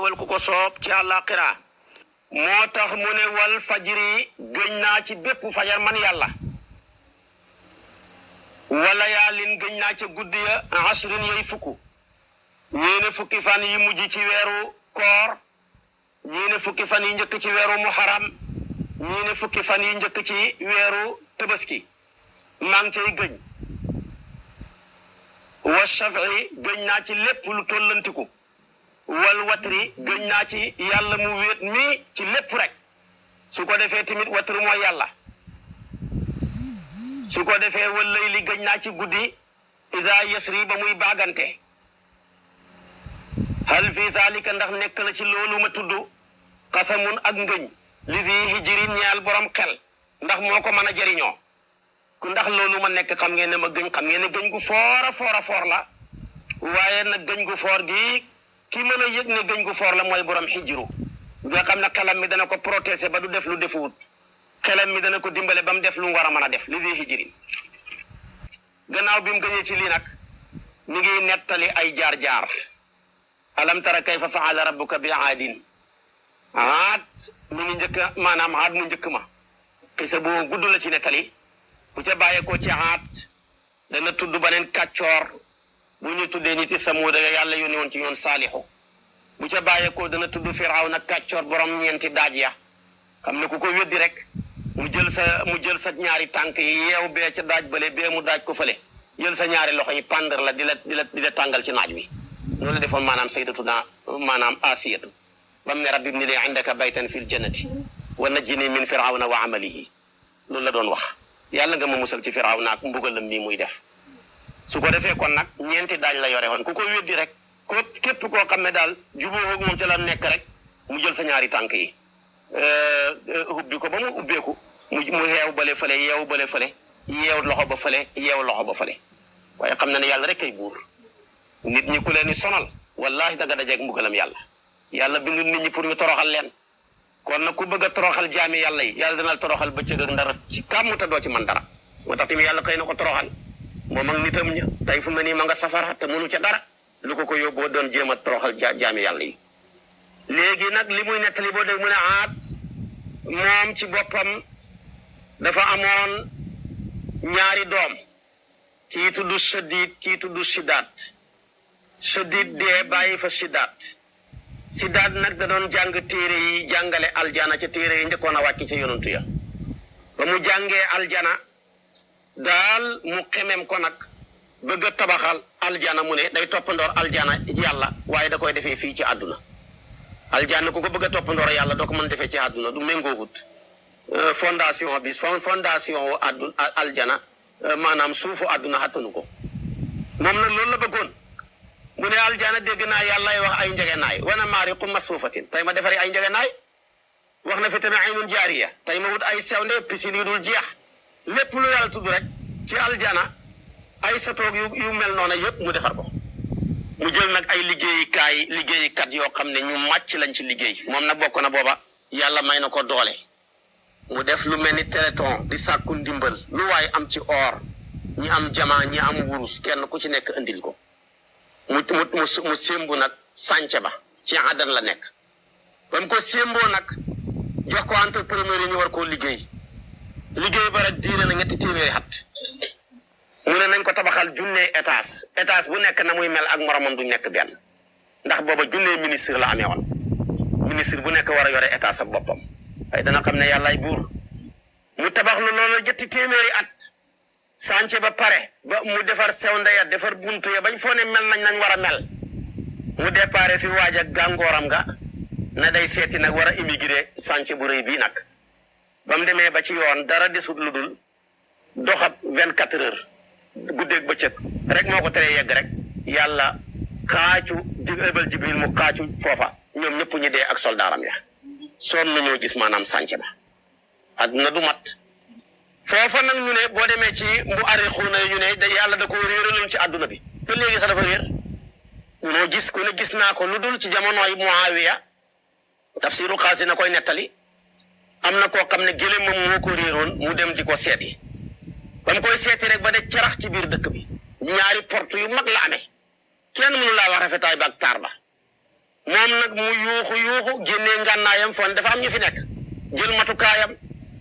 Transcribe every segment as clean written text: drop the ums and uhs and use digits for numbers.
xéewal ku ko soob ci àllaaxira moo tax mu ne wal fajri gëñ naa ci bépp fajar man yàlla wala yaalin gëñ naa ca guddi ya ashrin yay fukk ñii ne fukki fan yi mujj ci weeru koor ñii ne fukki fan yi njëkk ci weeru muharam ñii ne fukki fan yi njëkk ci weeru tabaski maa ngi cay gëñ wa shafi gëñ naa ci lépp lu tollantiku wal watri gëñ naa ci yàlla mu wéet mi ci lépp rek su ko defee tamit watri mooy yàlla su ko defee wal layli gëñ naa ci guddi isa yasri ba muy baagante hal fi zalika ndax nekk na ci loolu ma tudd qasamun ak ngëñ li fi hijrin ñaal borom xel ndax moo ko mën a jëriñoo ku ndax loolu ma nekk xam ngeen ne ma gëñ xam ngeen ne gëñ gu foor la waaye nag gëñ gu foor gi ki mën a yëg ne gëñ gu foor la mooy borom xijru nga xam ne xelam mi dana ko protéger ba du def lu defuwut xelam mi dana ko dimbale ba mu def lu mu war a mën a def li fi hijrin gannaaw bi mu gëñee ci lii nag mi ngi nettali ay jaar-jaar alam tara kayfa faala rabbuka bi aadin aad mi ngi njëkk maanaam aad mu njëkk ma xisa bu gudd la ci nettali bu ca bàyyeekoo ci aad dana tudd beneen kàccoor bu ñu tuddee nit yi samuuda yàlla yónni woon ci yoon saalixu bu ca bàyyeekoo dana tudd firaaw nag kàccoor borom ñeenti daaj ya xam ne ku ko weddi rek mu jël sa ñaari tànk yi yeew bee ca daaj bale bee mu daaj ko fële jël sa ñaari loxo yi pàndar la di la tàngal ci naaj wi loolu la defoon maanaam sayyidatuna maanaam asiyatu bam ne rabbi ibni li indaka baytan fil jannati wa najjini min firawna wa amalihi loolu la doon wax yàlla nga ma musal ci firawna ak mbugalam mi muy def su ko defee kon nag ñeenti daaj la yore woon ku ko weddi rek ko képp koo xam ne daal jubóo moom ca la nekk rek mu jël sa ñaari tànk yi ubbi ko ba mu ubbeeku mu yeew bale fële yeew bale fële yeew loxo ba fële yeew loxo ba fële waaye xam na ne yàlla rek kay buur nit ñi ku leen di sonal wallahi daga dajeeg mbugalam yàlla bindu nit ñi pour ñu toroxal leen kon nag ku bëgg a toroxal jaami yàlla yi yàlla dana toroxal bëccëg ak ndara ci kàmm te doo ci man dara moo tax tamit yàlla xëy na ko toroxal moom ak nitam ña tey fu mu ne nii ma nga safara te mënu ca dara lu ko yóbboo doon jéem a toroxal jaami yàlla yi léegi nag li muy nettali boo dégg mu ne aat moom ci boppam dafa amoon ñaari doom kii tudd Shadid kii tudd Sidaat Shadid dee bàyyi fa Sidaat nag da doon jàng téere yi jàngale aljana ca téere yi njëkkoon a wàcc ca yonantu ya ba mu jàngee aljana daal mu xemem ko nag bëgg a tabaxal aljana mu ne day toppandoor aljana yàlla waaye da koy defee fii ci àdduna aljana ku ko bëgg a toppandoor yàlla doo ko mën defee ci àdduna du méngoowut fondation bi fondation wu aljana maanaam suufu àdduna attanu ko moom nag loolu la bëggoon mu ne aljana dégg naa yàllay wax ay njegenaay wana maariqu masfuufatin tey ma defari ay njegenaay wax na fi tamit aynun jaariya tey ma wut ay sewnde piscine yu dul jeex lépp lu yàlla tudd rek ci aljana ay satoog yu mel noona yëpp mu defar ko mu jël nag ay liggéeykat yoo xam ne ñu màcc lañ ci liggéey moom nag bokk na booba yàlla may na ko doole mu def lu mel ni téléthon di sàkku ndimbal lu waaye am ci or ñi am jama ñi am wurus kenn ku ci nekk andil ko mu sémbu nag sànce ba ci àddan la nekk ba mu ko sémboo nag jox ko entrepreneur yi ñu war koo liggéey ba rek diire na 3 téeméeri at mu ne nañ ko tabaxal junnee étage bu nekk na muy mel ak moromam duñ nekk benn ndax booba junnee ministre la amee woon ministre bu nekk war a yore étage ak boppam waaye dana xam ne yàllaay buur mu tabax lu loolu 3 téeméeri at sànce ba pare ba mu defar sewnde ya defar buntu ya bañ foo ne mel nañ war a mel mu déparé fi waaj ak gàngooram ga na day seeti nag war a immigré sànce bu rëy bii nag ba mu demee ba ci yoon dara desut lu dul doxab 24 heures guddeeg bëccëg rek moo ko teree yegg rek yàlla xaacu ëbal Jibril mu xaacu foofa ñoom ñëpp ñu dee ak soldaaram ya soon nañoo gis maanaam sànce ba adduna du mat foofa nag ñu ne boo demee ci mu arixuuna ñu ne da yàlla da ko réeraloon ci àdduna bi ba léegi sax dafa réer moo gis ku ne gis naa ko lu dul ci jamonoy Muawiya tafsiru xaasi na koy nettali am na koo xam ne gëlëm moom moo ko réeroon mu dem di ko seeti ba mu koy seeti rek ba de carax ci biir dëkk bi ñaari porte yu mag la amee kenn mënu laa wax rafetaay ba ak taar ba moom nag mu yuuxu génnee ngànnaayam fon dafa am ñu fi nekk jël matukaayam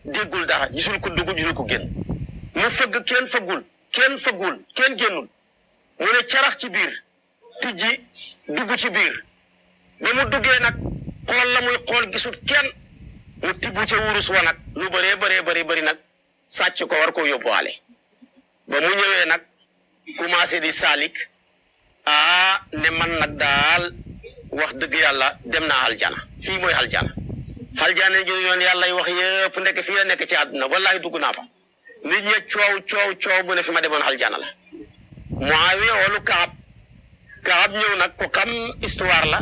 déggul dara gisul ko dugg gisul ko génn mu fëgg kenn fëggul kenn génnul mu ne carax ci biir tijji dugg ci biir ba mu duggee nag xool la muy xool gisul kenn mu tibbu ca wurus wa nag lu bëree nag sàcc ko war koo yóbbuwaale ba mu ñëwee nag commencé di saalik ne man nag daal wax dëgg yàlla dem naa aljana fii mooy aljana ji yoon yàlla wax yëpp ndekk fii la nekk ci àdduna wallahi dugg naa fa nit ña coow bu ne fi ma demoon aljana la Muawiya wolu Kaab ñëw nag ko xam histoire la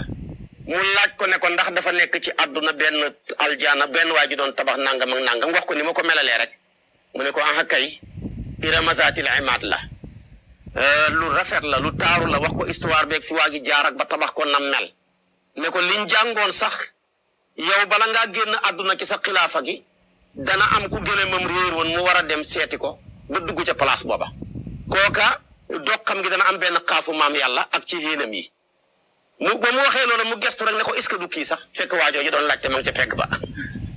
mu laaj ko ne ko ndax dafa nekk ci àdduna benn aljana benn waa ji doon tabax nangam ak nangam wax ko ni ma ko melalee rek mu ne ko aha kay irama zaatil imaad la lu rafet la lu taaru la wax ko histoire beeg fi waa gi jaar ak ba tabax ko nam mel ne ko liñ jàngoon sax yow bala ngaa génn àdduna ci sa xilaafa gi dana am ku gëlëmam réer woon mu war a dem seeti ko ba dugg ca place booba kooka doog xam gi dana am benn xaafu maam yàlla ak ci yéenam yi ba mu waxee loolu mu gestu rek ne ko est-ce que du kii sax fekk waajooju doon laajte ma ngi ca pegg ba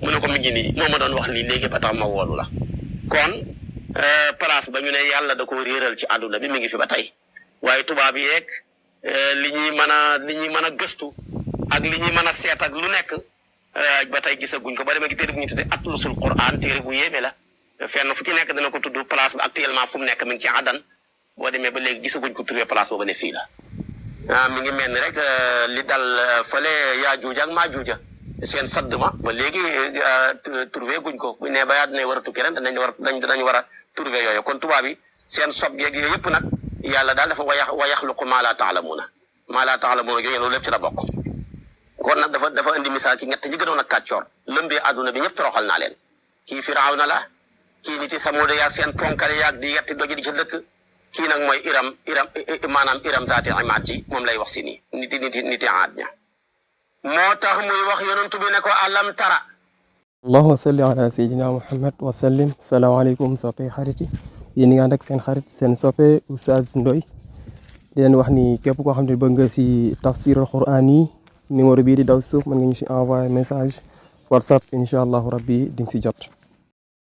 mu ne ko mi ngi nii moo ma doon wax lii léegi ba tax ma woolu la kon place ba ñu ne yàlla da ko réeral ci àdduna bi mi ngi fi ba tey waaye tubaab yeeg li ñuy mën a gëstu ak li ñuy mën a seet ak lu nekk ba tey gisaguñ ko ba demee gi téere bu ñu tuddee atlusul Qur'an téere bu yéeme la fenn fu ci nekk dana ko tudd place ba actuellement fu mu nekk mi ngi ci àddan boo demee ba léegi gisaguñ ko trouvé place booba ne fii la mi ngi mel ni rek li dal fële Yaajuuj ak Maajuuj seen saddma ba léegi trouvé guñ ko bu ne ba yaa dinañ war a tukki ren danañ war a trouvé yooyu kon tubaab yi seen sob yeeg yooyu yëpp nag yàlla daal dafa wa yaxluqu maa laa ta'lamuuna yooyu loolu lépp ci la bokk kon nag dafa indi misaal ci ñett ñi gënoon a kàccoor lëmbee àdduna bi ñëpp toroxal naa leen kii Firawna la kii niti Samuuda yaag seen ponkale yaag di yetti doji di ci dëkk kii nag mooy iram zaati imaad ji moom lay wax si nii niti aad ña moo tax muy wax yonentu bi ne ko alam tara allahumma salli ala sayyidina muhammad wa sallim salaamaaleykum soppe xarit yi yéen ngi ànd ak seen xarit seen soppe Oustaz Ndoye di leen wax ni képp koo xam ne bëgg nga si tafsirul Qur'an yi numéro bii di daw suuf mën nga ñu si envoyer message WhatsApp incha allahu rabbi di nga si jot